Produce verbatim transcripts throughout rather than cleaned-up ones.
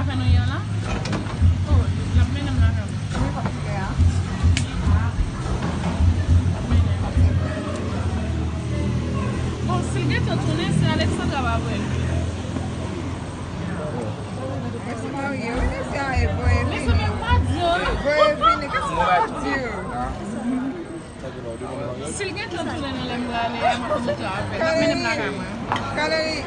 Fè nou ye la? Oh, l ap mennen m lakay mwen. Wi, w ap mennen m. Bon, si l gentan tounen, se Alexandra va voye l vini. Mesye marye, wi, mesye a e voye vini. Mesye, men pa di yo, non. Voye vini, kisa w ap di yo? Si l gentan tounen nan lè m prale a, m ap konn moute avè l. L ap mennen m lakay mwen. Kalani.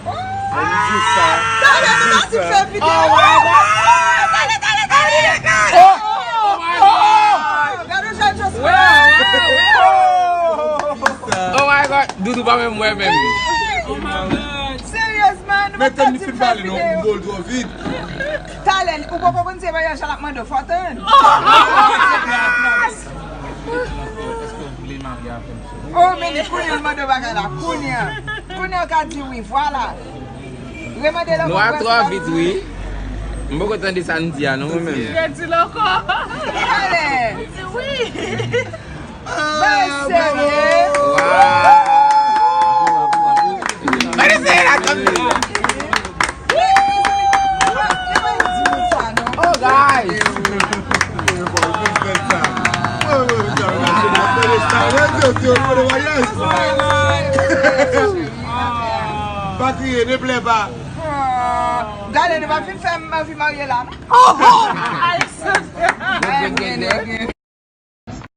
Oh! Talè nou pati fè videyo. Oh my God! Talè, talè, talè! Oh! Oh my God! Gade jan Joshua. Oh my God! Doudou pa menm wè menm. Oh my God! Seryezman, nou pati fè videyo. Talè, ou poko konn se maryaj la l ap mande w, fò tann. Èske w vle marye avè m? Oh, men li kounye a l mande w bagay la. Kounye a. Kounye a w ka di wi, vwala. Remande l ankò. Nou al twò vit, wi. M poko tande sa n di a, non, mwen menm. Redi l ankò. Talè. Wi. Bay serye. Wow. Mwen eseye la, tann. Oh, guys. Pa kriye, ne plè pa. Gade, nou pa fin fè m anvi marye la, non? Alexandra.